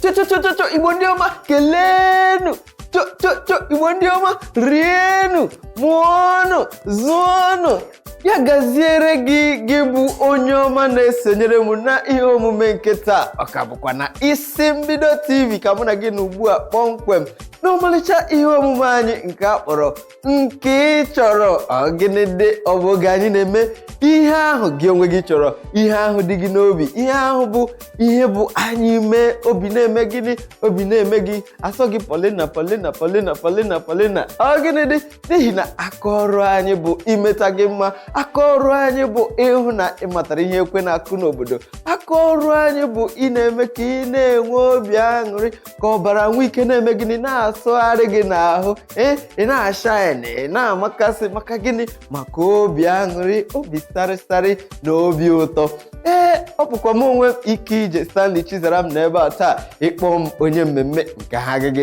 Chochochochocho, Igbo ndị ọma, keleenụ! Chochocho, Igbo ndị ọma, rienụ, mụọnụ, zụọnụ! Ya gaziere gị, gị bụ onye ọma na-esonyere m na ihe omume nke taa. Ọ ka bụkwa na Isi Mbido TV ka mụ na gị nọ ugbu a kpọmkwem n'ọmalịcha ihe omume anyị nke a kpọrọ Nke Ị Chọrọ. Ọ gịnị dị? Ọ bụ oge anyị na-eme ihe ahụ gị onwe gị chọrọ, ihe ahụ dị gị n'obi, ihe ahụ bụ ihe bụ anyị mee obi na-eme gịnị, obi na-eme gị asọ gị Paulina, Paulina, Paulina, Paulina, Paulina. Ọ gịnị dị? N'ihi na aka ọrụ anyị bụ imeta gị mma, aka ọrụ anyị bụ ịhụ na ị matara ihe ekwe na-akụ n'obodo, aka ọrụ anyị bụ ị na-eme ka ị na-enwe obi aṅụrị, ka ọbara nwee ike na-eme gịnị, na-asụgharị gị n'ahụ, ee, ị na-ashine, ị na-amakasị. Maka gịnị? Maka obi aṅụrị, obi sarịsarị na obi ụtọ. Ee, ọ bụkwa m onwe m, Ike Ije Stanley Chizaram, na ebe a taa. Ịkpọ m onye mmemme nke ha agaghị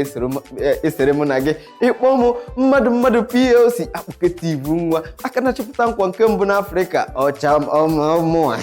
esere mụ na gị. Ịkpọ m mmadụ mmadụ PLC akpụketa ivu nwa aka na-achịpụta nkwa nke mbụ n'Afrịka ọcha ọmụa.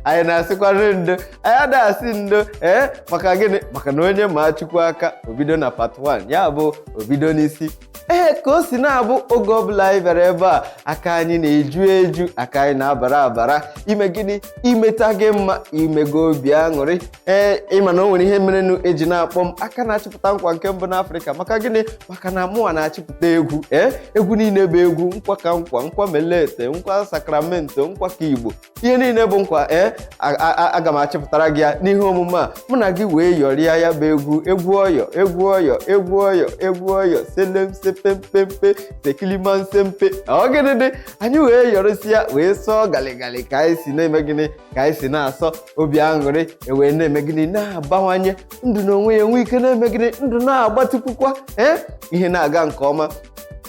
Anyị na-asịkwara ndo, anyị ada asị ndo. Ee, maka gịnị? Maka na onye ma Chukwu aka obido na part 1, ya bụ obido n'isi. Ee, ka o si na-abụ, oge ọbụla anyị bịara ebe a, aka anyị na-eju eju, aka anyị na-abara abara ime gịnị? Imeta gị mma, imego obi aṅụrị. Ee, ịma na o nwere ihe merenụ eji na-akpọ m aka na-achịpụta nkwa nke mbụ n'Afrịka. Maka gịnị? Maka na mụnwa na-achịpụta egwu. Ee, egwu niile bụ egwu nkwa, ka nkwa, nkwa melete, nkwa sakramento, nkwa ka Igbo, ihe niile bụ nkwa. Ee, aga m achịpụtara gị ya n'ihe omume a, mụ na gị wee yọrịa ya bụ egwu, egwu ọyọ, egwu ọyọ, egwu ọyọ, egwu ọyọ, selem sepempempe sekilimansempe. Ọ gịnị dị? Anyị wee yọrịsịa, wee sọọ galigali, ka anyị si na-eme gịnị, ka anyị si na-asọ obi aṅụrị, ewee na-eme gịnị, na-abawanye ndụ n'onwe ya, enwe ike na-eme gịnị, ndụ na-agbatịkwukwa. Ee, ihe na-aga nke ọma.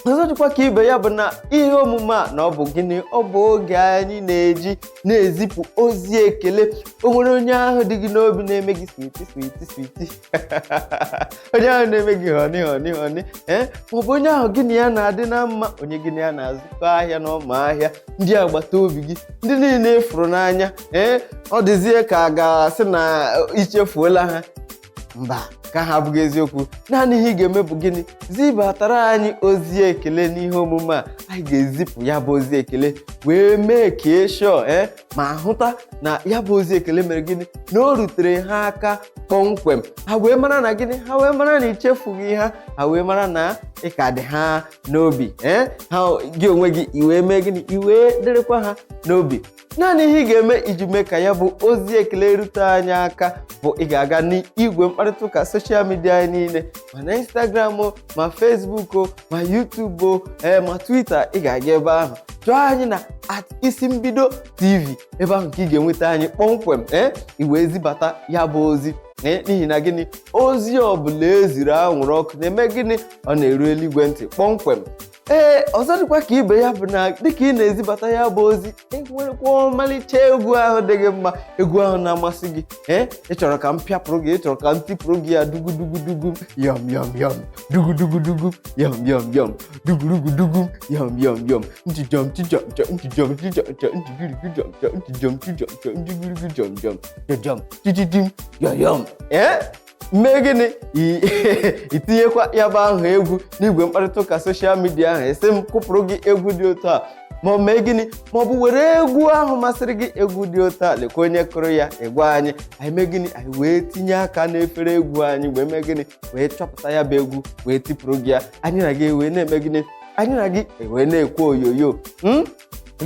Ọzọ dịkwa ka ibe ya bụ na ihe omume a na ọ bụ gịnị? Ọ bụ oge anyị na-eji na-ezipụ ozi ekele. O nwere onye ahụ dị gị n'obi na-eme gị sweet, sweet, sweet, onye ahụ na-eme gị honey, honey, honey, ee, maọbụ onye ahụ gị na ya na-adị na mma, onye gị na ya na-azụkọ ahịa na ọma ahịa, ndị agbata obi gị, ndị niile ịfụrụ n'anya. Ee, ọ dịzie ka a ga-asị na ichefuola ha. Mba, ka ha abụghị eziokwu. Naanị ihe ị ga-eme bụ gịnị? Zibatara anyị ozi ekele n'ihe omume a. Anyị ga-ezipụ ya bụ ozi ekele, wee mee ka eshọ ee ma hụta na ya bụ ozi ekele mere gịnị, na o rutere ha aka kpọmkwem. Ha wee mara na gịnị? Ha wee mara na ichefughị ha. Ha wee mara na ị ka dị ha n'obi. Ee, ha gị onwe gị, i wee mee gịnị? I wee dịrịkwa ha n'obi. Naanị ihe ị ga-eme iji mee ka ya bụ ozi ekele rute anyị aka bụ ị ga-aga n'igwe mkparịta ụka social media anyị niile, ma na Instagram o, ma Facebook o, ma YouTube o, ee, ma Twitter. Ị ga-aga ebe ahụ chọọ anyị na @IsimbidoTV. Ebe ahụ ka ị ga-enweta anyị kpọmkwem. Ee, i wee zibata ya bụ ozi. Ee, n'ihi na gịnị? Ozi ọbụla eziri anwụrụ ọkụ na-eme gịnị? Ọ na-eru eluigwe ntị kpọmkwem. Ee, ọzọ dịkwa ka ibe ya bụ na dịka ị na-ezibata ya bụ ozi, enwerekwa ọmalịcha egwu ahụ dị gị mma, egwu ahụ na-amasị gị. Ee, ị chọrọ ka m pịapụrụ gị, ị chọrọ ka m tipụrụ gị ya dugu dugu dugu yọm yọm yọm, dugu dugu dugu yọm yọm yọm, dugurugu dugu yọm yọm yọm, ntijọm tijọm jọm, ntijọm tijọm jọm, ntigurugu jọm jọm, ntijọm tijọm jọm, ntigurugu jọm jọm jọm tijidim yọm yọm. Ee, mee gịnị? Itinyekwa ya bụ ahụ egwu n'igwe mkparịta ụka social media ahụ, esi m kụpụrụ gị egwu dị otu a, ma ọ mee gịnị, ma ọ bụ were egwu ahụ masịrị gị, egwu dị otu a, lekwa onye kụrụ ya, ịgwa anyị. Anyị mee gịnị? Anyị wee tinye aka n'efere egwu anyị, wee mee gịnị? Wee chọpụta ya bụ egwu, wee tipụrụ gị ya. Anyị na gị wee na-eme gịnị? Anyị na gị wee na-ekwe oyoyo.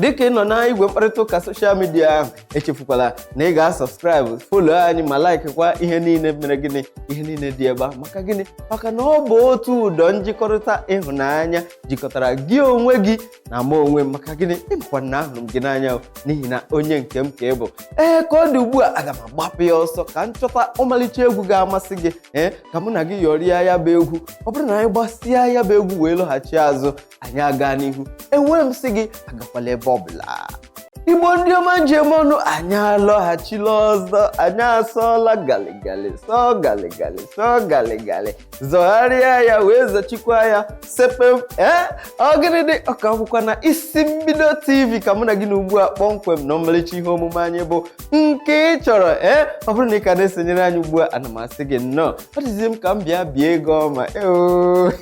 Dịka ị nọ na igwe mkparịta ụka social media ahụ, echefukwala na ị ga-asubscribe, follow anyị, ma likekwa ihe niile mere gịnị, ihe niile dị ebe ahụ. Maka gịnị? Maka na ọ bụ otu ụdọ njikọrịta ịhụnanya jikọtara gị onwe gị na mụ onwe m. Maka gịnị? Ịmakwa na ahụrụ m gị n'anya o, n'ihi na onye nke m ka ị bụ. Ee, ka ọ dị ugbu a, aga m agbapụ ya ọsọ ka m chọta ọmalịcha egwu ga-amasị gị. Ee, ka mụ na gị yọrịa ya bụ egwu. Ọ bụrụ na anyị gbasịa ya bụ egwu wee lọghachi azụ, anyị aga n'ihu. Enwe m sị gị agakwala ebe ọbụla. Igbo ndị ọma njem ọnụ, anyị alọghachila ọzọ. Anyị asọọla galigali, sọọ galigali, sọọ galigali, zọgharịa ya wee zọchikwa ya sepem. Ee, ọ gịnị dị ọka akwụkwọ na Isi Mbido TV ka mụ na gị na ugbu a kpọmkwem na ọmalịcha ihe omume anyị bụ Nke Ị Chọrọ. Ee, ọ bụrụ na ị ka na-esonyere anyị ugbu a, ana m asị gị nnọọ. Ọ dịzie m ka m bịa bie ego ọma. Eo,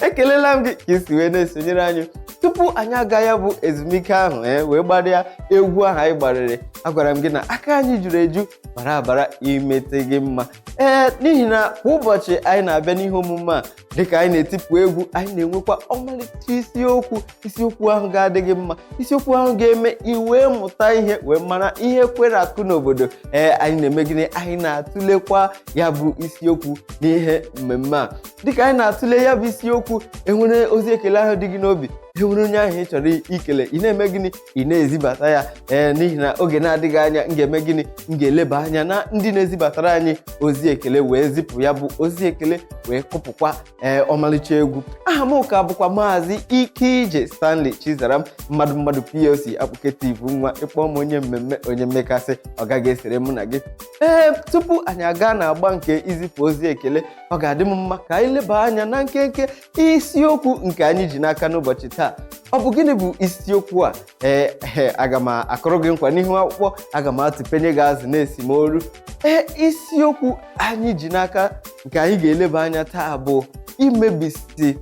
ekelela m gị ka ị si wee na-esonyere anyị. Tupu anyị aga ya bụ ezumike ahụ, ee, wee gbarịa egwu ahụ anyị gbarịrị, agwara m gị na aka anyị juru eju bara abara imete gị mma. Ee, n'ihi na kwa ụbọchị anyị na-abịa n'ihe omume a, dịka anyị na-etipụ egwu, anyị na-enwekwa ọmalịcha isiokwu. Isiokwu ahụ ga-adị gị mma, isiokwu ahụ ga-eme i wee mụta ihe, wee mara ihe kwere akụ n'obodo. Ee, anyị na-eme gịnị? Anyị na-atụlekwa ya bụ isiokwu n'ihe mmemme a. Dịka anyị na-atụle ya bụ isiokwu, enwere ozi ekele ahụ dị gị n'obi, enwere onye ahụ ị chọrọ ikele, ị na-eme gịnị? Ị na-ezibata ya. Ee, n'ihi na oge na-adịghị anya, m ga-eme gịnị? M ga-eleba anya na ndị na-ezibatara anyị ozi ekele, wee zipụ ya bụ ozi ekele, wee kụpụkwa ee ọmalịcha egwu. Aha m ka bụkwa Maazị Ike Ije Stanley Chizaram, mmadụ mmadụ PLC akpụketiv nwa. Ịkpọ m onye mmemme, onye mmekasị, ọ gaghị esere mụ na gị. Ee, tupu anyị aga na-agba nke izipụ ozi ekele, ọ ga-adị m mma ka anyị leba anya na nkenke isiokwu nke anyị ji n'aka n'ụbọchị taa. Ọ bụ gịnị bụ isiokwu a? Ee, aga m akụrụ gị nkwa n'ihu akwụkwọ, aga m atụpenye gị azụ na-esi m olu. Ee, isiokwu anyị ji n'aka nke anyị ga-eleba anya taa bụ imebisi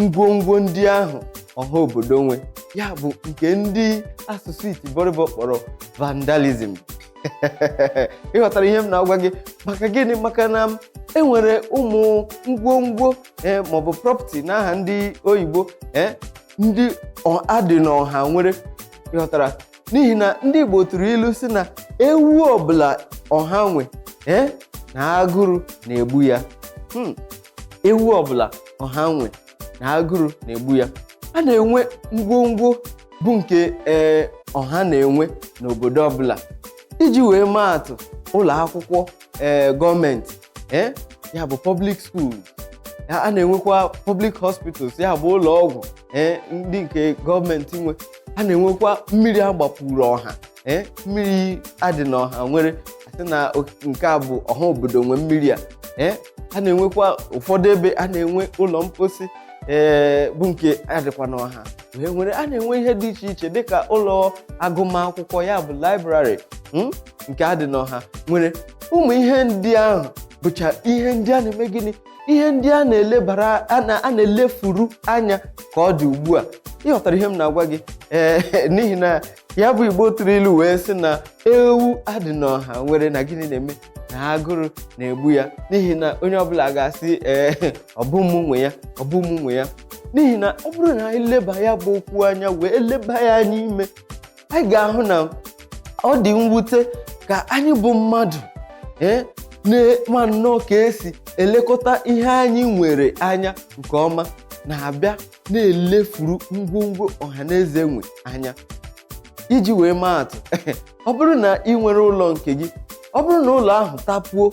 ngwongwo ndị ahụ ọha obodo nwe, ya bụ nke ndị asụsụ itibọrịbọ kpọrọ vandalism. Ị ghọtara ihe m na-agwa gị? Maka gịnị? Maka na e nwere ụmụ ngwongwo, ee, maọbụ property n'aha ndị oyibo, ee, ndị adị n'ọha nwere. Ịghọtara? N'ihi na ndị Igbo tụrụ ilu si na ewu ọbụla ọha nwe, ee, na agụrụ na-egbu ya. Ewu ọbụla ọha nwe na agụrụ na-egbu ya. A na-enwe ngwongwo bụ nke ee ọha na-enwe n'obodo ọbụla. Iji wee maa atụ, ụlọ akwụkwọ ee gọọmenti, ee, ya bụ public schools. A na-enwekwa public hospitals, ya bụ ụlọ ọgwụ, ee, ndị nke gọọmenti nwe. A na-enwekwa mmiri agbapuru ọha, ee, mmiri adị n'ọha nwere, asị na nke a bụ ọha obodo nwe mmiri a. Ee, a na-enwekwa ụfọdụ ebe a na-enwe ụlọ mposi, ee, bụ nke adịkwa n'ọha wee nwere. A na-enwe ihe dị iche iche dịka ụlọ agụmakwụkwọ, ya bụ library, nke adị n'ọha nwere. Ụmụ ihe ndị ahụ bụcha ihe ndị a na-eme gịnị? Ihe ndị a na-elebara, a na-elefuru anya ka ọ dị ugbu a. Ịghọtara ihe m na-agwa gị? Ee, n'ihi na ya bụ Igbo tụrụ ilu wee sị na ewu adị n'ọha nwere na gịnị na-eme? Na agụrụ na-egbu ya. N'ihi na onye ọbụla ga-asị, ee, ọ bụ mụ nwe ya, ọ bụ mụ nwe ya. N'ihi na ọ bụrụ na anyị leba ya bụ okwu anya, wee leba ya anya ime, anyị ga-ahụ na ọ dị mwute ka anyị bụ mmadụ, ee, na-ma nnọọ ka esi elekọta ihe anyị nwere anya nke ọma, na-abịa na-elefuru ngwongwo ọhaneze nwe anya. Iji wee maa atụ, ọ bụrụ na ị nwere ụlọ nke gị, ọ bụrụ na ụlọ ahụ tapuo,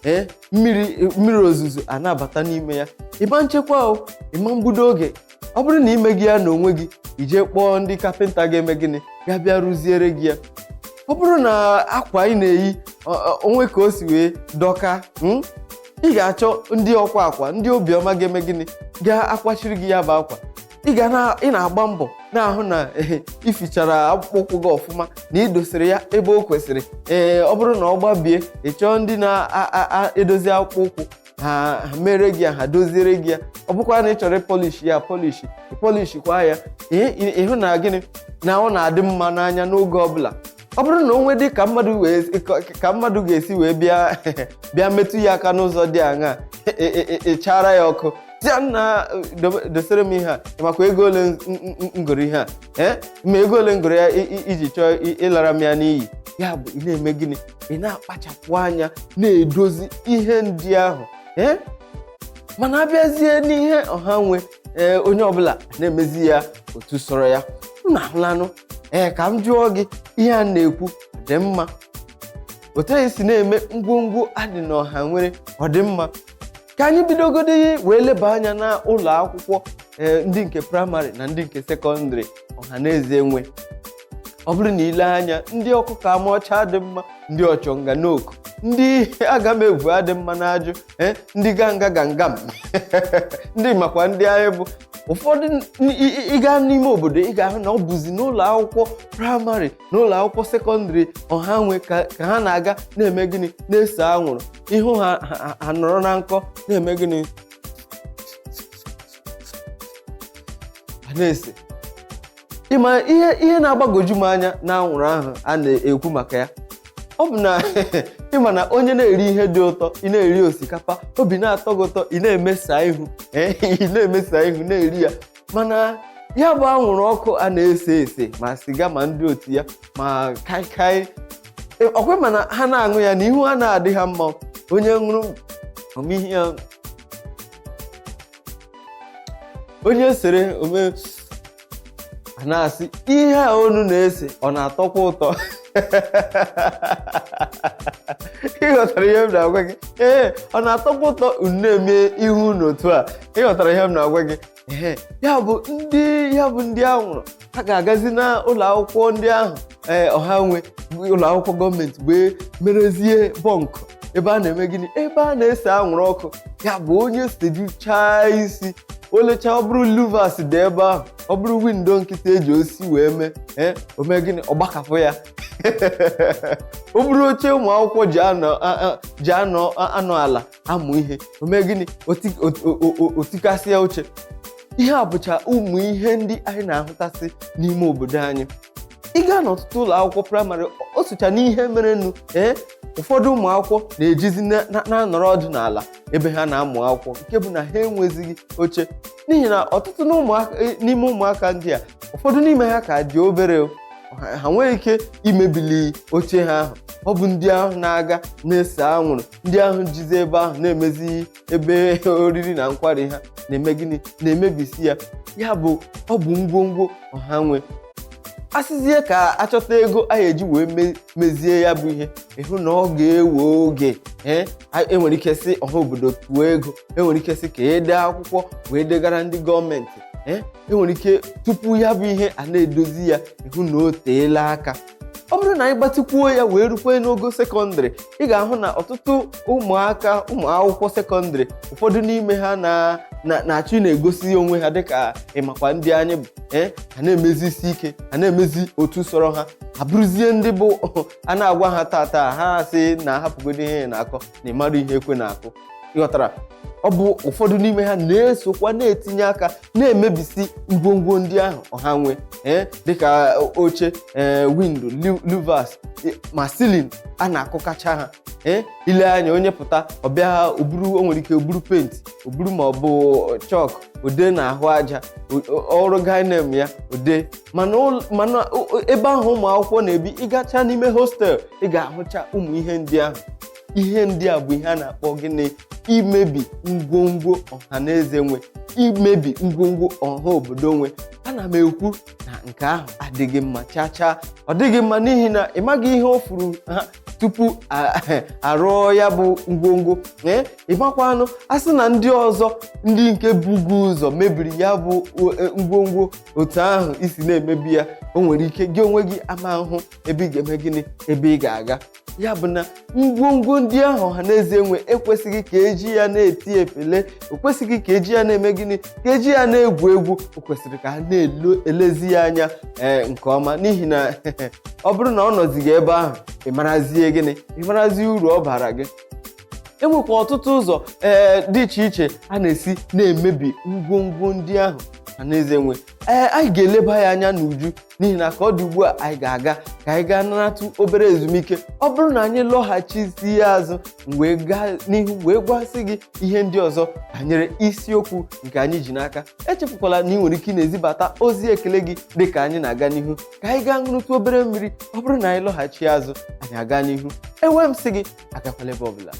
ee, mmiri mmiri ozuzo a na-abata n'ime ya, ịma nchekwa o, ịma mgbudo oge. Ọ bụrụ na ime gị ya n'onwe gị, ije kpọọ ndị kapịnta ga-eme gịnị? Ga-bịa rụziere gị ya. Ọ bụrụ na akwa ị na-eyi onwe ka o si wee dọka, ị ga-achọ ndị ọkwa akwa, ndị obiọma ga-eme gịnị? Ga-akwachiri gị ya bụ akwa. Ị ga na ị na-agba mbọ na-ahụ na ifichara akpụkpọ ụkwụ gị ọfụma, na ị dosere ya ebe o kwesịrị. Ee, ọ bụrụ na ọ gbabie, ị chọọ ndị na-edozi akpụkpọ ụkwụ, ha mere gị ya, ha doziere gị ya. Ọ bụkwa na ị chọrọ ịpolish ya, polish, ịpolishkwa ya. Ịhụ na gịnị? Na ọ na-adị mma n'anya n'oge ọbụla. Ọ bụrụ na o nwee dị ka mmadụ wee ka mmadụ ga-esi wee bịa bịa metụ ya aka n'ụzọ dị aṅaa, ị chara ya ọkụ sị nna, dosere m ihe a, makwa ego ole ngoro ihe a, ee, ma ego ole ngoro ya iji chọọ ịlara m ya n'iyi. Ya bụ, ị na-eme gịnị? Ị na-akpachapụ anya na-edozi ihe ndị ahụ. Ee, mana abịazie n'ihe ọha nwe, ee, onye ọbụla na-emezi ya otu sọrọ ya. M na-ahụlanụ. Ee, ka m jụọ gị, ihe a na-ekwu dị mma? Otu anyị si na-eme ngwongwo adị n'ọha nwere, ọ dị mma? Ka anyị bidogodi wee leba anya na ụlọ akwụkwọ, ee, ndị nke praịmarị na ndị nke sekọndịrị ọha na eze nwe. Ọ bụrụ na ile anya, ndị ọkụkọ ama ọcha dị mma, ndị ọchọnga n'oku, ndị agamevu adị mma n'ajụ, ee, ndị ganga gangam, ndị makwa ndị anyị bụ ụfọdụ. Ịga n'ime obodo, ị ga-ahụ na ọ bụzi n'ụlọ akwụkwọ praịmarị na ụlọ akwụkwọ sekọndịrị ọha nwe ka ha na-aga na-eme gịnị? Na-ese anwụrụ. Ihu ha, ha nọrọ na nkọ na-eme gịnị? Ha na-ese. Ịma ihe na-agbagwoju m anya na anwụrụ ahụ a na-ekwu maka ya, ọ bụ na ịma na onye na-eri ihe dị ụtọ, ị na-eri osikapa, obi na-atọ gị ụtọ, ị na-emesa ihu, ị na-emesa ihu na-eri ya. Mana ya bụ anwụrụ ọkụ a na-ese ese, ma siga ma ndị otu ya ma kaikai, ọkwe, mana ha na-aṅụ ya na ihu ha na-adị ha mma. Onye ṅụrụ ome ya, onye sere ome, a na-asị ihe a onu na-ese, ọ na-atọkwa ụtọ. Ị ghọtara ihe m na-agwa gị? Ee, ọ na-atọkwa ụtọ unu na-eme ihu unu otu a? Ị ghọtara ihe m na-agwa gị? Ee, ya bụ ndị anwụrụ ha ga-agazi na ụlọ akwụkwọ ndị ahụ, ee, ọha nwe, ụlọ akwụkwọ gọọmenti, wee merezie bunk ebe a na-eme gịnị? Ebe a na-ese anwụrụ ọkụ. Ya bụ onye sejuchaa isi olecha, ọ bụrụ louvers dị ebe ahụ, ọ bụrụ window nkịtị eji osisi wee mee, ee, o mee gịnị? Ọ gbakapụ ya. Ọ bụrụ oche ụmụ akwụkwọ ji anọ ala amụ ihe, o mee gịnị? Otikasịa oche. Ihe a bụcha ụmụ ihe ndị anyị na-ahụtasị n'ime obodo anyị. Ị gaa n'ọtụtụ ụlọ akwụkwọ praịmarị, o socha n'ihe merenụ. Ee, ụfọdụ ụmụ akwụkwọ na-ejizi na-anọrọ ọdụ n'ala ebe ha na-amụ akwụkwọ, nke bụ na ha enwezighị oche, n'ihi na ọtụtụ n'ime ụmụaka ndị a, ụfọdụ n'ime ha ka dị obere o. Ha nweghị ike imebili oche ha ahụ. Ọ bụ ndị ahụ na-aga na-ese anwụrụ, ndị ahụ jizi ebe ahụ na-emezi ebe oriri na nkwari ha, na-eme gịnị? Na-emebisi ya. Ya bụ ọ bụ ngwongwo ọha nwe. Asịzie ka achọta ego a ga-eji wee mezie ya bụ ihe, ịhụ na ọ ga-ewe oge. Ee, enwere ike sị ọha obodo tụọ ego, enwere ike sị ka ede akwụkwọ wee degara ndị gọọmenti. Ee, enwere ike tupu ya bụ ihe a na-edozi ya, ịhụ na o teela aka. Ọ bụrụ na anyị gbatịkwuo ya wee rukwe n'ogo sekọndịrị, ị ga-ahụ na ọtụtụ ụmụaka, ụmụ akwụkwọ sekọndịrị, ụfọdụ n'ime ha na-achọ na-egosi onwe ha dịka ịmakwa ndị anyị bụ. Ee, ha na-emezi isi ike, ha na-emezi otu sọrọ ha, ha bụrụzie ndị bụ a na-agwa ha tata, ha sị na ahapụgodo ihe na-akọ na ịmara ihe ekwe na-akụ. Ịghọtara? Ọ bụ ụfọdụ n'ime ha na-esokwa na-etinye aka na-emebisi ngwongwo ndị ahụ ọha nwe, ee, dịka oche, ee, window, louvers ma ceiling a na-akụkacha ha. Ee, ile anya, onye pụta ọbịa oburu, o nwere ike oburu paint, oburu ma ọ bụ chalk, ode na ahụ aja ọrụ gainem ya ode. Mana ebe ahụ ụmụ akwụkwọ na-ebi, ịgacha n'ime hostel, ị ga-ahụcha ụmụ ihe ndị ahụ. Ihe ndị a bụ ihe a na-akpọ gịnị? Imebi ngwongwo ọha na eze nwe, imebi ngwongwo ọha obodo nwe. Ana m ekwu na nke ahụ adịghị mma chaa chaa. Ọ dịghị mma n'ihi na ị maghị ihe o furu ha tupu arụọ ya bụ ngwongwo. Ee, ịmakwanụ a sị na ndị ọzọ, ndị nke bugo ụzọ mebiri ya bụ ngwongwo otu ahụ isi na-emebi ya, o nwere ike gị onwe gị ama hụ ebe ị ga-eme gịnị, ebe ị ga-aga. Ya bụ na ngwongwo ndị ahụ ọha na eze nwe ekwesịghị ka eji ya na-eti epele, o kwesịghị ka eji ya na-eme gịnị, ka eji ya na-egwu egwu. O kwesịrị ka ha na-elezi ya anya, ee, nke ọma, n'ihi na ọ bụrụ na ọ nọzighị ebe ahụ, ị marazie gịnị? Ị marazie uru ọ bara gị. Enwekwa ọtụtụ ụzọ, ee, dị iche iche a na-esi na-emebi ngwongwo ndị ahụ ọhaneze nwe. Ee, anyị ga-eleba ya anya n'uju, n'ihi na ka ọ dị ugbu a, anyị ga-aga ka anyị gaa naratụ obere ezumike. Ọ bụrụ na anyị lọghachizi ya azụ, wee gaa n'ihu wee gwasị gị ihe ndị ọzọ banyere isiokwu nke anyị ji n'aka. Echefukwala na ị nwere ike ị na-ezibata ozi ekele gị dịka anyị na-aga n'ihu. Ka anyị gaa ṅụrụtụ obere mmiri. Ọ bụrụ na anyị lọghachi azụ, anyị aga n'ihu. Enwe m sị gị agakwala ebe ọbụla.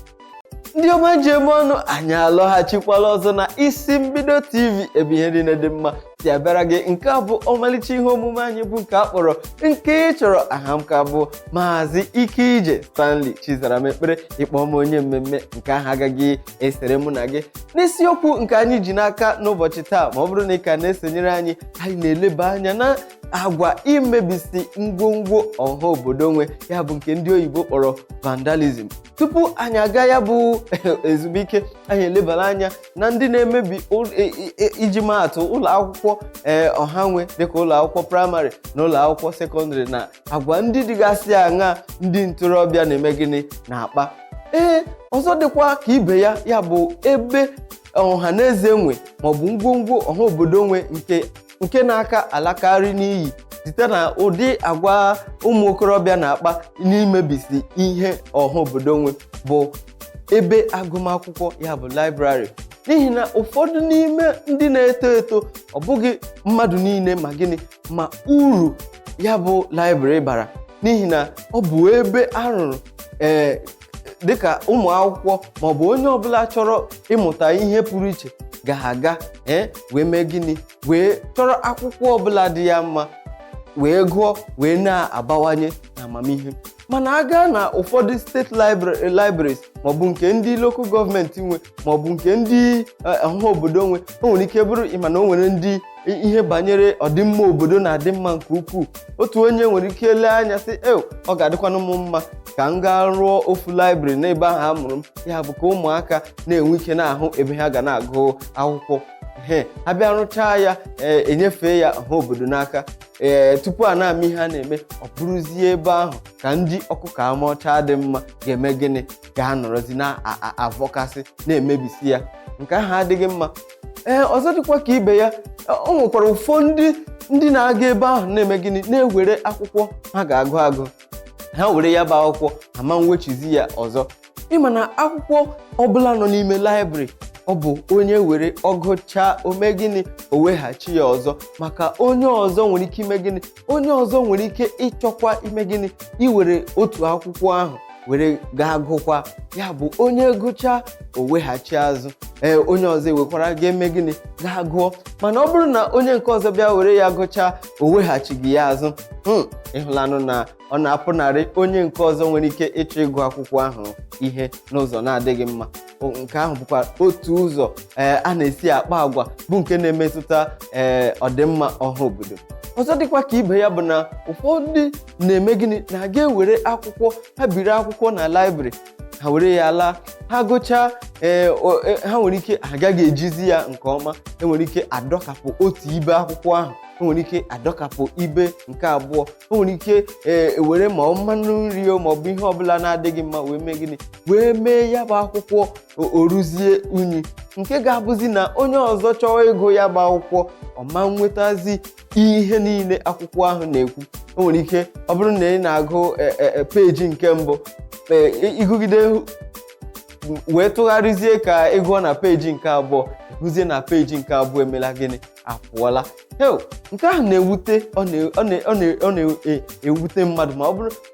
Ndị ọma ji eme ọnụ, anyị alọghachikwala ọzọ na Isi Mbido TV, ebe ihe niile dị mma si abịara gị. Nke a bụ ọmalịcha ihe omume anyị bụ nke a kpọrọ Nke Ị Chọrọ. Aha m ka bụ Maazị Ike Ije Stanley Chizaram Ekpere. Ịkpọ m onye mmemme, nke ahụ agaghị esere mụ na gị. N'isiokwu nke anyị ji n'aka n'ụbọchị taa, ma ọ bụrụ na ị ka na-esonyere anyị, anyị na-eleba anya na Agwa imebisi ngwongwo ọha obodo nwe, ya bụ nke ndị oyibo kpọrọ vandalism. Tupu anyị aga ya bụ ezumike, anyị elebara anya na ndị na-emebi iji maatụ ụlọ akwụkwọ ee ọha nwe, dịka ụlọ akwụkwọ praịmarị na ụlọ akwụkwọ sekọndịrị, na agwa ndị dịgasị aṅa ndị ntorobịa na-eme gịnị na-akpa. Ee, ọzọ dịkwa ka ibe ya, ya bụ ebe ọha na eze nwe maọbụ ngwongwo ọha obodo nwe nke na-aka alakarị n'iyi site na ụdị agwa ụmụ okorobịa na-akpa n'imebisi ihe ọha obodo nwe, bụ ebe agụmakwụkwọ, ya bụ library, n'ihi na ụfọdụ n'ime ndị na-eto eto, ọ bụghị mmadụ niile ma gịnị ma uru ya bụ library bara, n'ihi na ọ bụ ebe a rụrụ ee dịka ụmụ akwụkwọ maọbụ onye ọbụla chọrọ ịmụta ihe pụrụ iche ga-aga ee wee mee gịnị, wee chọrọ akwụkwọ ọbụla dị ya mma wee gụọ, wee na-abawanye na amamihe. Mana aga na ụfọdụ steeti libraries maọbụ nke ndị local gọọmenti nwe maọbụ nke ndị ọha obodo nwe, o nwere ike bụrụ ịma na o nwere ndị ihe banyere ọdịmma obodo na-adị mma nke ukwuu. Otu onye nwere ike lee anya sị, e ọ ga-adịkwanụ m mma ka m gaa rụọ ofu library n'ebe ahụ a mụrụ m, ya bụ ka ụmụaka na-enwe ike na-ahụ ebe ha ga na-agụ akwụkwọ. Ee, ha bịa rụchaa ya, ee, enyefee ya ọha obodo n'aka. Ee, tupu a na-ama ihe a na-eme, ọ bụrụzie ebe ahụ ka ndị ọkụkọ ama ọcha dị mma ga-eme gịnị, ga-anọrọzi na-avọkasị, na-emebisi ya. Nke ahụ adịghị mma. Ee, ọzọ dịkwa ka ibe ya, o nwekwara ụfọdụ ndị na-aga ebe ahụ na-eme gịnị, na-ewere akwụkwọ ha ga-agụ agụ. Ha were ya bụ akwụkwọ, ama nwechizi ya ọzọ. Ịma na akwụkwọ ọbụla nọ n'ime library, ọ bụ onye were ọgụchaa, ome gịnị, o weghachi ya ọzọ, maka onye ọzọ nwere ike ime gịnị, onye ọzọ nwere ike ịchọkwa ime gịnị, iwere otu akwụkwọ ahụ were gaa gụkwa. Ya bụ onye gụchaa, o weghachi azụ. Ee, onye ọzọ ewekwara ga-eme gịnị, gaa gụọ. Mana ọ bụrụ na onye nke ọzọ bịa were ya gụchaa, o weghachighị ya azụ, ịhụlanụ na ọ na-apụnarị onye nke ọzọ nwere ike ịchọ ịgụ akwụkwọ ahụ ihe n'ụzọ na-adịghị mma. Nke ahụ bụkwa otu ụzọ ee a na-esi akpa agwa bụ nke na-emetụta ee ọdịmma ọha obodo. Ọzọ dịkwa ka ibe ya bụ na ụfọdụ na-eme gịnị, na-aga ewere akwụkwọ ha, biri akwụkwọ na library, ha were ya laa, ha gụchaa. Ee, ha nwere ike agaghị ejizi ya nke ọma. Enwere ike adọkapụ otu ibe akwụkwọ ahụ, enwere ike adọkapụ ibe nke abụọ, enwere ike ee ewere ma ọ mmanụ nri o, ma ọ bụ ihe ọbụla na-adịghị mma wee mee gịnị, wee mee ya bụ akwụkwọ o ruzie unyi, nke ga-abụzi na onye ọzọ chọọ ịgụ ya bụ akwụkwọ, ọ ma nwetazi ihe niile akwụkwọ ahụ na-ekwu. O nwere ike ọ bụrụ na ị na-agụ peji nke mbụ, ịgụgide wee tụgharịzie ka ị gụọ na peji nke abụọ, gụzie na peji nke abụọ emela gịnị, apụọla. Heo, nke ahụ na-ewute, ọ na-ewute mmadụ ma ọ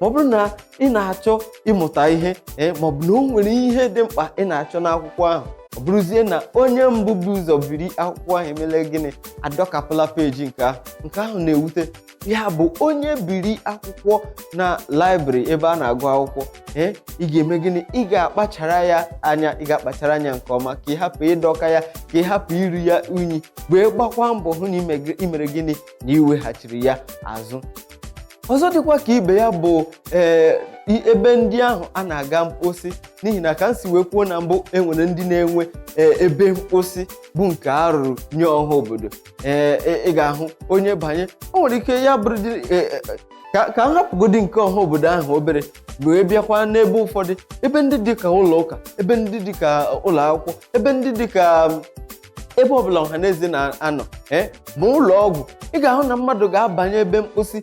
bụrụ na ị na-achọ ịmụta ihe ee ma ọ bụ na o nwere ihe dị mkpa ị na-achọ n'akwụkwọ ahụ, ọ bụrụzie na onye mbụ bụ ụzọ biri akwụkwọ ahụ emela gịnị, adọkapụla peji nke ahụ. Nke ahụ na-ewute. Ya bụ onye biri akwụkwọ na library, ebe a na-agụ akwụkwọ, ee, ị ga-eme gịnị? Ị ga-akpachara ya anya, ị ga-akpachara anya nke ọma ka ị hapụ ịdọka ya, ka ị hapụ iru ya unyi, wee gbakwa mbọ hụ na imere gịnị, na iweghachiri ya azụ. Ọzọ dịkwa ka ibe ya bụ ee ebe ndị ahụ a na-aga mposi, n'ihi na ka m si wee kwuo na mbụ, enwere ndị na-enwe ee ebe mposi bụ nke a rụrụ nye ọha obodo. Ee, ị ga-ahụ onye banye, o nwere ike ya bụrụ dị ka m hapụgodi nke ọha obodo ahụ obere, wee bịakwa n'ebe ụfọdụ, ebe ndị dị ka ụlọ ụka, ebe ndị dị ka ụlọ akwụkwọ, ebe ndị dị ka ebe ọbụla ọha na eze na-anọ, ee, ma ụlọ ọgwụ. Ị ga-ahụ na mmadụ ga-abanye ebe mposi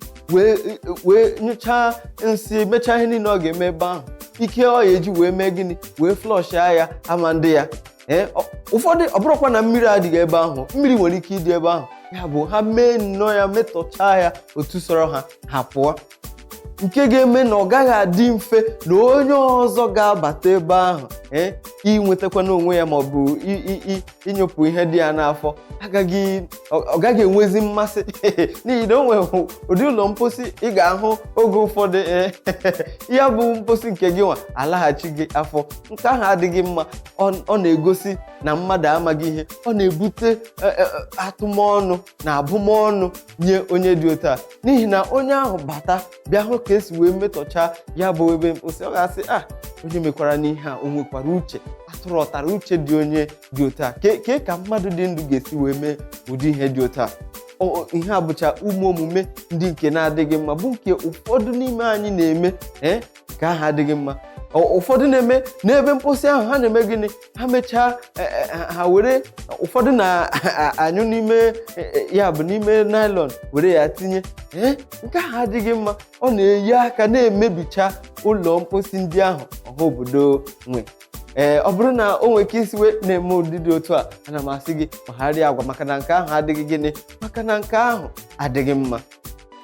wee nyụchaa nsị, mechaa ihe niile ọ ga-eme ebe ahụ. Ike ọ ya eji wee mee gịnị, wee flushia ya, ama ndị ya. Ee, ụfọdụ, ọ bụrụkwa na mmiri adịghị ebe ahụ, mmiri nwere ike ịdị ebe ahụ. Ya bụ ha mee nnọọ ya, metọchaa ya otu sọrọ ha, ha pụọ. Nke ga-eme na ọ gaghị adị mfe na onye ọzọ ga-abata ebe ahụ, ee, inwetakwa n'onwe ya maọbụ ịnyụpụ ihe dị ya n'afọ, agaghị ọ gaghị enwezi mmasị, n'ihi na o nwere ụdị ụlọ mposi ị ga-ahụ oge ụfọdụ, ee, ya bụ mposi nke gị nwa alaghachi gị afọ. Nke ahụ adịghị mma. Ọ na-egosi na mmadụ amaghị ihe. Ọ na-ebute atụmọnụ na abụmọnụ nye onye dị otu a, n'ihi na onye ahụ bata bịa hụ ka esi wee metọchaa ya bụ ebe mposi, ọ ga-asị, "A, onye mekwara n'ihe a, o nwekwara uche?" Atụrụ ọtara uche dị onye dị otu a? Ke ka mmadụ dị ndụ ga-esi wee mee ụdị ihe dị otu a? Ihe a bụcha ụmụ omume ndị nke na-adịghị mma, bụ nke ụfọdụ n'ime anyị na-eme. Ee, nke ahụ adịghị mma. Ụfọdụ na-eme n'ebe mposi ahụ, ha na-eme gịnị? Ha mechaa, ha were, ụfọdụ na-anyụ n'ime, ya bụ n'ime nylon, were ya tinye. Ee, nke ahụ adịghị mma. Ọ na-eyi aka na-emebicha ụlọ mposi ndị ahụ ọha obodo nwe. Ee, ọ bụrụ na o nwere ike isi wee na-eme ụdị dị otu a, ana m asị gị magharịa agwa, maka na nke ahụ adịghị gịnị, maka na nke ahụ adịghị mma.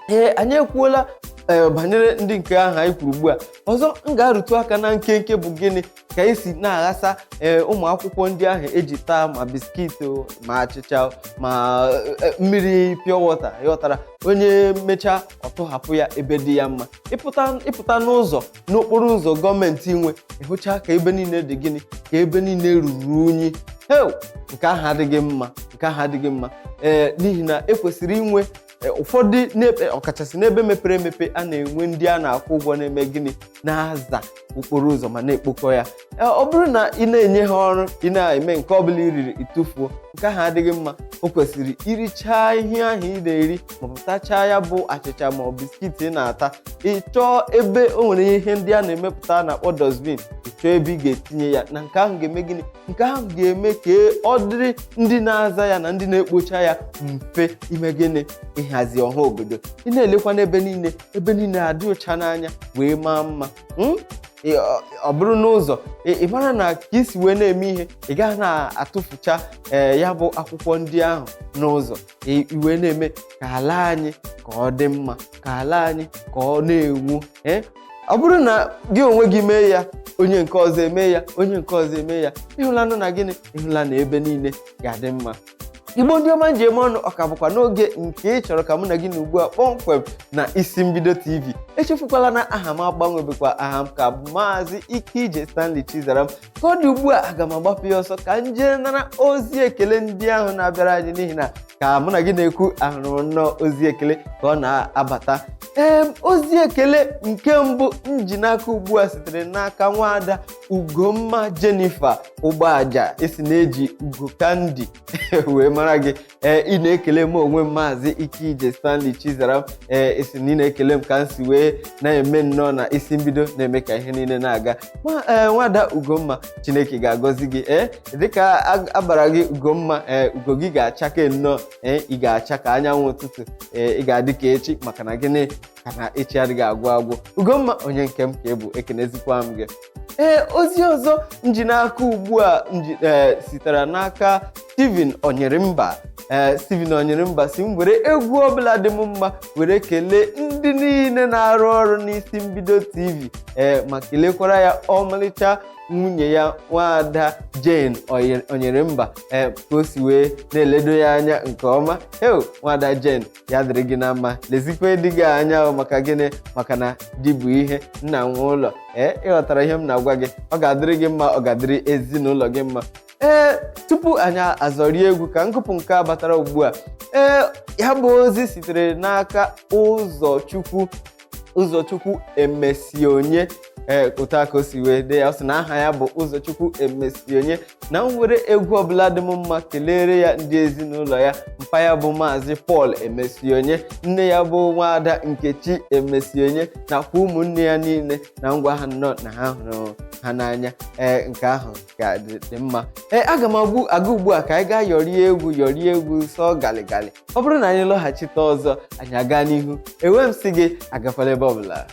Ee, anyị ekwuola, ee, banyere ndị nke ahụ anyị kwuru. Ugbu a ọzọ m ga-arụtụ aka na nkenke bụ gịnị ka esi na-aghasa, ee, ụmụ akwụkwọ ndị ahụ eji taa ma biscuit o, ma achịcha o, ma mmiri pure water. Ịghọtara? Onye mechaa, ọ tụhapụ ya ebe dị ya mma. Ịpụta n'ụzọ, n'okporo ụzọ gọọmenti nwe, ịhụcha ka ebe niile dị gịnị, ka ebe niile ruru unyi. Heu, nke ahụ adịghị mma, nke ahụ adịghị mma. Ee, n'ihi na ekwesịrị inwe ụfọdụ n'ebe, ọkachasị n'ebe mepere emepe, a na-enwe ndị a na-akwụ ụgwọ na-eme gịnị, na-aza okporo ụzọ ma na-ekpokọ ya. Ọ bụrụ na ị na-enye ha ọrụ, ị na-eme nke ọbụla i riri ịtụfuo, nke ahụ adịghị mma. O kwesịrị irichaa ihe ahụ ị na-eri, maọbụ tachaa ya bụ achịcha maọbụ biscuit ị na-ata, ị chọọ ebe o nwere ihe ndị a na-emepụta a na-akpọ dustbin, ị chọọ ebe ị ga-etinye ya. Na nke ahụ ga-eme gịnị? Nke ahụ ga-eme ka ọ dịrị ndị na-aza ya na ndị na-ekpocha ya mfe ime gịnị? Ịhazi ọha obodo. Ị na-elekwa n'ebe niile, ebe niile adị ụcha n'anya wee maa mma. Ọ bụrụ n'ụzọ, ị mara na ka isi wee na-eme ihe, ị gaghị na-atụfucha, ee, ya bụ akwụkwọ ndị ahụ n'ụzọ. Ị wee na-eme ka ala anyị ka ọ dị mma, ka ala anyị ka ọ na-enwu. Ee, ọ bụrụ na gị onwe gị mee ya, onye nke ọzọ eme ya, onye nke ọzọ eme ya, ịhụlanụ na gịnị? Ịhụla na ebe niile ga-adị mma. Igbo ndị ọma nji eme ọnụ, ọka bụkwa n'oge nke ị chọrọ ka mụ na gị na ugbu a kpọmkwem na Isi Mbido TV. Echefukwala na aha m agbanwebekwa, aha m ka bụ Maazị Ike Stanley Chizaram. Ka ọ dị ugbu a, aga m agbapụ ya ọsọ ka m jee nara ozi ekele ndị ahụ na-abịara anyị, n'ihi na ka mụ na gị na-ekwu, ahụrụ m nnọọ ozi ekele ka ọ na-abata. Ee, ozi ekele nke mbụ m ji n'aka ugbu a sitere n'aka nwaada Ugomma Jennifer Ụgbọaja, esi na-eji Ugo Kandi wee mara gị. Ee, ị na-ekele m onwe m, Maazị Ike Stanley Chizaram. Ee, esi na ị na-ekele m ka m si wee na-eme nnọọ na Isi Mbido, na-eme ka ihe niile na-aga ma. Ee, nwada Ugomma, Chineke ga-agọzi gị. Ee, dịka abara gị Ugomma, ee, ugo gị ga-achake nnọọ. Ee, ị ga-acha ka anyanwụ ụtụtụ. Ee, ị ga-adị ka echi, maka na gịnị? Ka na echi adịghị agwụ agwụ. Ugomma, onye nke m ka ị bụ, ekenezikwa m gị. Ee, ozi ọzọ nji n'aka ugbu a nji, ee, sitere n'aka Steven Onyerimba. Ee, Steven Onyerimba si m were egwu ọbụla dị m mma were kelee ndị niile na-arụ ọrụ n'Isi Mbido TV, ee, ma kelekwara ya ọmalịcha nwunye ya, nwaada Jane Onyerimba, ee, ka o si wee na-eledo ya anya nke ọma. Heo, nwaada Jane, ya dịrị gị na mma. Lezikwa di gị anya o, maka gịnị? Maka na di bụ ihe nna nwe ụlọ. Ee, ịghọtara ihe m na-agwa gị? Ọ ga-adịrị gị mma, ọ ga-adịrị ezinụlọ gị mma. Ee, tupu anyị azọrie egwu, ka ngụpụ nke a batara ugbu a. Ee, ya bụ ozi sitere n'aka Ụzọchukwu, Ụzọchukwu Emesionye. Ee, otu aka o si wee dee ya, ọ sị na aha ya bụ Ụzọchukwu Emesionye, na m were egwu ọbụla dị m mma kelere ya ndị ezinụlọ ya: mpa ya bụ Maazị Paul Emesionye, nne ya bụ nwaada Nkechi Emesionye, nakwa ụmụnne ya niile, na ngwa ha nnọọ na ha hụrụ ha n'anya. Ee, nke ahụ ga-adị dị mma. Ee, aga m agbu aga ugbu a ka anyị gaa yọrie egwu, yọrie egwu sọ galịgalị. Ọ bụrụ na anyị lọghachite ọzọ, anyị aga n'ihu. Enwe m sị gị agakwala ebe ọbụla.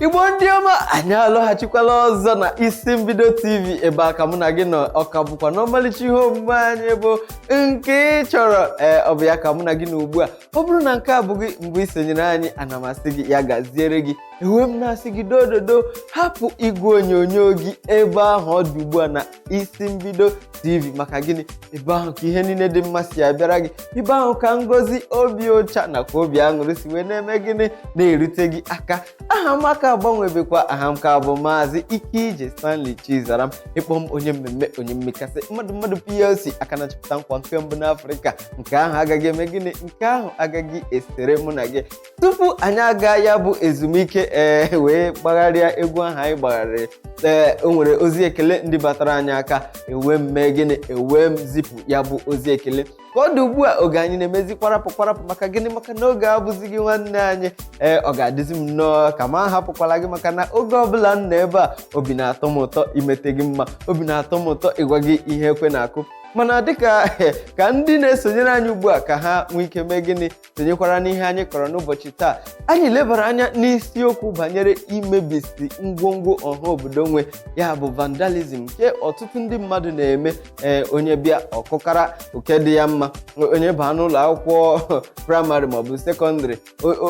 Igbo ndị ọma, anyị alọghachikwala ọzọ na Isi Mbido TV, ebe aka mụ na gị nọ, ọka bụkwa n'ọmalịcha ihe omume anyị bụ nke ị chọrọ. Ee, ọ bụ ya ka mụ na gị nọ ugbu a. Ọ bụrụ na nke a bụghị mgbe ị sonyere anyị, ana m asị gị ya gaziere gị. Enwe m na-asị gị dododo, hapụ igwe onyonyo gị ebe ahụ ọ dị ugbu a na Isi Mbido TV. Maka gịnị? Ebe ahụ ka ihe niile dị mma si abịara gị, ebe ahụ ka ngozi, obi ụcha nakwa obi aṅụrị si wee na-eme gịnị, na-erute gị aka. Aha m aka agbanwebekwa, aha m ka bụ Maazị Ike Stanley Chizaram. Ịkpọ m onye mmemme, onye mmekasị mmadụ, mmadụ PLC, aka na-achịpụta nkwa nke mbụ n'Afrịka. Nke ahụ agaghị eme gịnị, nke ahụ agaghị esere mụ na gị. Tupu anyị aga ya bụ ezumike, ee, wee gbagharịa egwu ahụ anyị gbagharịrị, ee, o nwere ozi ekele ndị batara anyị aka. Ewe m mee gịnị? Ewe m zipụ ya bụ ozi ekele. Ka ọ dị ugbu a, oge anyị na-emezi kwarapụ kwarapụ. Maka gịnị? Maka na oge abụzighị nwanne anyị. Ee, ọ ga-adịzi m nnọọ ka ma hapụkwala gị, maka na oge ọbụla m nọ ebe a, obi na-atọ m ụtọ imete gị mma, obi na-atọ m ụtọ ịgwa gị ihe ekwe na-akụ. Mana dịka ka ndị na-esonyere anyị ugbu a, ka ha nwee ike mee gịnị, sonyekwara n'ihe anyị kọrọ n'ụbọchị taa. Anyị lebara anya n'isiokwu banyere imebisi ngwongwo ọha obodo nwe, ya bụ vandalism, nke ọtụtụ ndị mmadụ na-eme. Ee, onye bịa, ọkụkara oke dị ya mma. Onye baa n'ụlọ akwụkwọ praịmarị maọbụ sekọndịrị,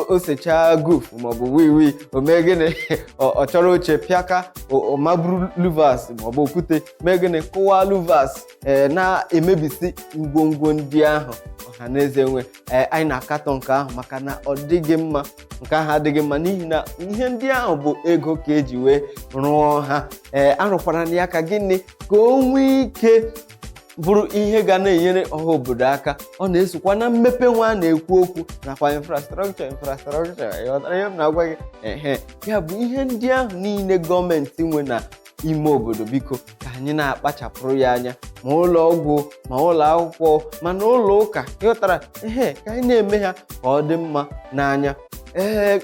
o sechaa guf maọbụ wiwi, o mee gịnị? Ọ chọrọ oche pịaka, o maburu louvers maọbụ okwute, mee gịnị? Kụwa louvers, ee, na-emebisi ngwongwo ndị ahụ ọha na eze nwe. Ee, anyị na-akatọ nke ahụ maka na ọ dịghị mma. Nke ahụ adịghị mma n'ihi na ihe ndị ahụ bụ ego ka eji wee rụọ ha. Ee, arụkwara na ya ka gịnị? Ka o nwee ike bụrụ ihe ga na-enyere ọha obodo aka. Ọ na-esokwa na mmepe nwa a na-ekwu okwu nakwa infrastructure. Infrastructure, ịghọtara ihe m na-agwa gị? Ehe, ya bụ ihe ndị ahụ niile gọọmenti nwe na ime obodo, biko ka anyị na-akpachapụrụ ya anya, ma ụlọ ọgwụ, ma ụlọ akwụkwọ, ma na ụlọ ụka, ịghọtara? Ehe, ka anyị na-eme ha ka ọ dị mma n'anya. Ee,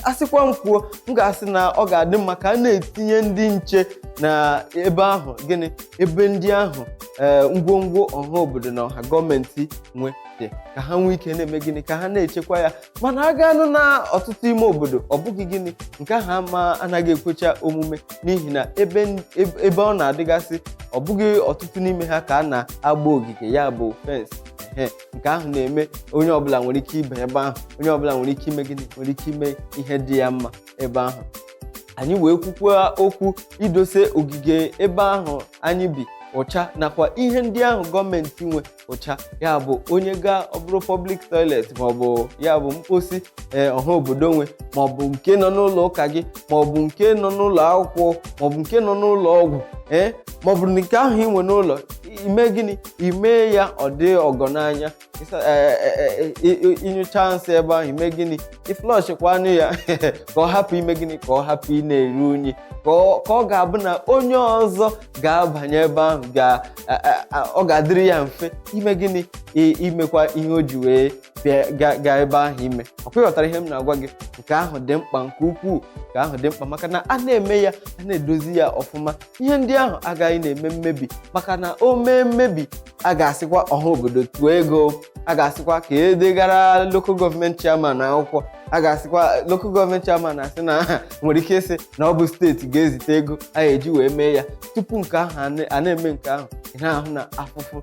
asịkwa m kwuo, m ga-asị na ọ ga-adị mma ka a na-etinye ndị nche na ebe ahụ, gịnị, ebe ndị ahụ, ee, ngwongwo ọha obodo na ọha gọọmenti nwe dị, ka ha nwee ike na-eme gịnị? Ka ha na-echekwa ya. Mana a ga-anụ na ọtụtụ ime obodo, ọ bụghị gịnị, nke ahụ ama anaghị ekwecha omume, n'ihi na ebe ọ na-adịgasị, ọ bụghị ọtụtụ n'ime ha ka a na-agba ogige, ya bụ fence. Ehe, nke ahụ na-eme onye ọbụla nwere ike ịba ebe ahụ, onye ọbụla nwere ike ime gịnị? Nwere ike ime ihe dị ya mma ebe ahụ. Anyị wee kwukwa okwu idose ogige ebe ahụ anyị bi ụcha, nakwa ihe ndị ahụ gọọmenti nwe ụcha, ya bụ onye gaa, ọ bụrụ public toilet maọbụ ya bụ mposi, ee, ọha obodo nwe, maọbụ nke nọ n'ụlọ ụka gị, maọbụ nke nọ n'ụlọ akwụkwọ, maọbụ nke nọ n'ụlọ ọgwụ, ee, maọbụ nke ahụ ị nwe n'ụlọ, ime gịnị? Ime ya ọ dị ọgọ n'anya. Ịnyụcha nsị ebe ahụ, ime gịnị? Ịflushkwanụ ya ka ọ hapụ ime gịnị? Ka ọ hapụ ị na-eru unyi, ka ọ ga-abụ na onye ọzọ ga-abanye ebe ahụ, ọ ga-adịrị ya mfe ime gịnị? Imekwa ihe o ji wee bịa gaa ebe ahụ ime. Ọ kwịghọtara ihe m na-agwa gị? Nke ahụ dị mkpa nke ukwuu. Nke ahụ dị mkpa maka na a na-eme ya, a na-edozi ya ọfụma, ihe ndị ahụ agaghị na-eme mmebi. Maka na o mee mmebi, a ga-asịkwa ọha obodo tụọ ego, a ga-asịkwa ka edegara local government chairman akwụkwọ, a ga-asịkwa local government chairman asị na nwere ike ịsị na ọ bụ steeti ga-ezite ego a ga-eji wee mee ya. Tupu nke ahụ a na-eme nke ahụ, ị na-ahụ na afụfụ,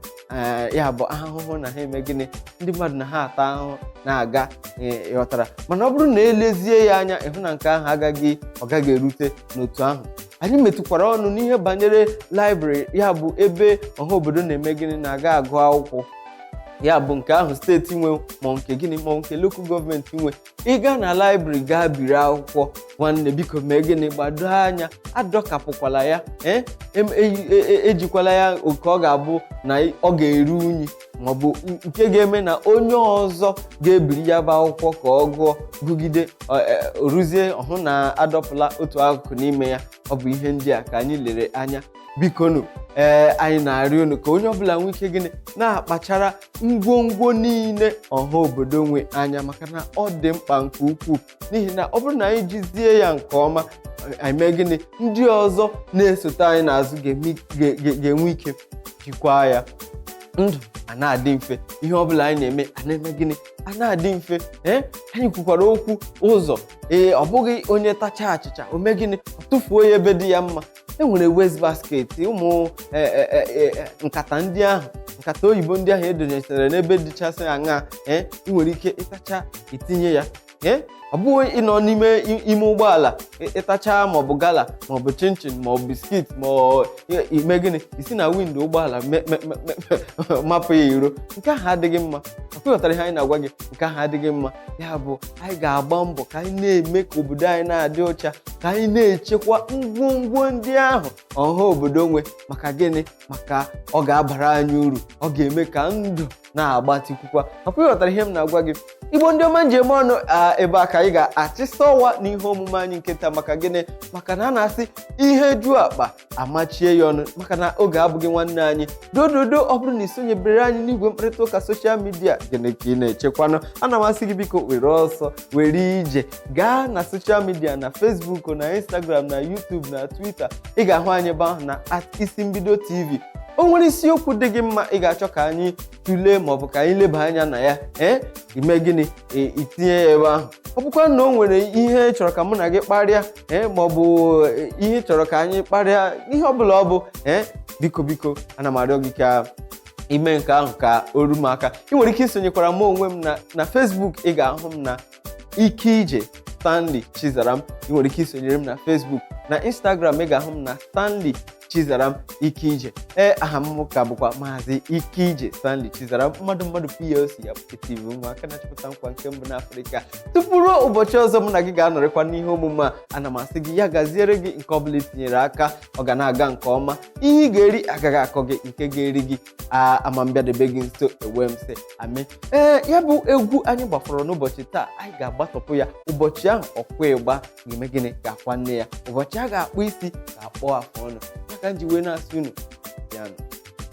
ya bụ ahụhụ na ha eme gịnị? Ndị mmadụ na ha ata ahụhụ na-aga, ịghọtara? Mana ọ bụrụ na elezie ya anya, ịhụ na nke ahụ agaghị, ọ gaghị erute n'otu ahụ. Anyị metụkwara ọnụ n'ihe banyere library, ya bụ ebe ọha obodo na-eme gịnị? Na-aga agụ akwụkwọ, ya bụ nke ahụ steeti nwe, ma nke gịnị, ma nke local government nwe. Ịga na library gaa biri akwụkwọ, nwanne, biko mee gịnị? Gbado anya, adọkapụkwala ya. Ee, ejikwala ya oke ọ ga-abụ na ọ ga-eru unyi, maọbụ nke ga-eme na onye ọzọ ga-ebiri ya bụ akwụkwọ ka ọ gụọ, gụgide, ruzie ọhụ na adọpụla otu akụkụ n'ime ya. Ọ bụ ihe ndị a ka anyị lere anya. Bikonu, ee, anyị na-arịọ unu ka onye ọbụla nwee ike gịnị? Na-akpachara ngwongwo niile ọha obodo nwe anya, maka na ọ dị mkpa nke ukwuu, n'ihi na ọ bụrụ na anyị jizie ya nke ọma, anyị mee gịnị? Ndị ọzọ na-esote anyị n'azụ ga-enwe ike jikwaa ya. Ndụ a na-adị mfe, ihe ọbụla anyị na-eme a na-eme gịnị? A na-adị mfe. Ee, anyị kwukwara okwu ụzọ. Ee, ọ bụghị onye tacha achịcha, o mee gịnị? Ọ tụfuo ya ebe dị ya mma. E nwere waste basket, ụmụ nkata ndị ahụ, nkata oyibo ndị ahụ edonyechara n'ebe dịchasị aṅaa. Ee, ị nwere ike ịtacha, itinye ya. Ee, Ọ bụghị ịnọ n'ime ime ụgbọala, ịtacha maọbụ gala maọbụ chinchin maọbụ biscuit, ma ọ ime gịnị, isi na window ụgbọala mapụ ya iro. Nke ahụ adịghị mma. Akwụghọtara ihe anyị na-agwa gị? Nke ahụ adịghị mma. Ya bụ, anyị ga-agba mbọ ka anyị na-eme ka obodo anyị na-adị ọcha, ka anyị na-echekwa ngwongwo ndị ahụ ọha obodo nwe. Maka gịnị? Maka ọ ga-abara anyị uru, ọ ga-eme ka ndụ na-agbatịkwukwa. Akwụghọtara ihe m na-agwa gị? Igbo ndị ọma njem ọnụ, ebe a ka anyị ga-achịsa ọwa n'ihe omume anyị nke taa. Maka gịnị? Maka na a na-asị ihe ju akpa amachie ya ọnụ, maka na oge abụghị nwanne anyị. Dododo, ọ bụrụ na ị sonyebere anyị n'igwe mkparịta ụka social media, gịnị ka ị na-echekwanụ? Ana m asị gị, biko, were ọsọ were ije gaa na social media, na Facebook, na Instagram, na YouTube, na Twitter. Ị ga-ahụ anyị ebe ahụ na @IsimbidoTV. O nwere isiokwu dị gị mma ị ga-achọ ka anyị tụlee maọbụ ka anyị leba anya na ya, ee, ime gịnị? Itinye ya ebe ahụ. Ọ bụkwa na o nwere ihe ị chọrọ ka mụ na gị kparịa, ee, maọbụ ihe ị chọrọ ka anyị kparịa, ihe ọbụla ọ bụ, ee, biko, biko, ana m arịọ gị ka ime nke ahụ ka o ru m aka. Ị nwere ike isonyekwara m onwe m na Facebook. Ị ga-ahụ m na Ike Ije Stanley Chizaram. Ị nwere ike isonyere m na Facebook. Na Instagram, ị ga-ahụ m na Stanley Chizaram Ike Ije. Ee, aha m ka bụkwa Maazị Ike Ije Stanley Chizaram, mmadụ mmadụ PLC ya TV, ụmụaka na-achịpụta nkwa nke mbụ n'Afrịka. Tupu ruo ụbọchị ọzọ mụ na gị ga-anọrịkwa n'ihe omume a, ana m asị gị ya gaziere gị. Nke ọbụla itinyere aka, ọ ga na-aga nke ọma. Ihe ị ga-eri agaghị akọ gị, nke ga-eri gị ama mbịadebe gị nso. Ewe m sị amị. Ee, ya bụ egwu anyị gbafọrọ n'ụbọchị taa, anyị ga-agbatọpụ ya ụbọchị ahụ. Ọkwa ịgba ga-eme gịnị? Ga-akwa nne ya. Ụbọchị a ga-akpụ isi, ga-akpọ afụ ọnụ ya. Ka m ji wee na-asị unu ya nụ.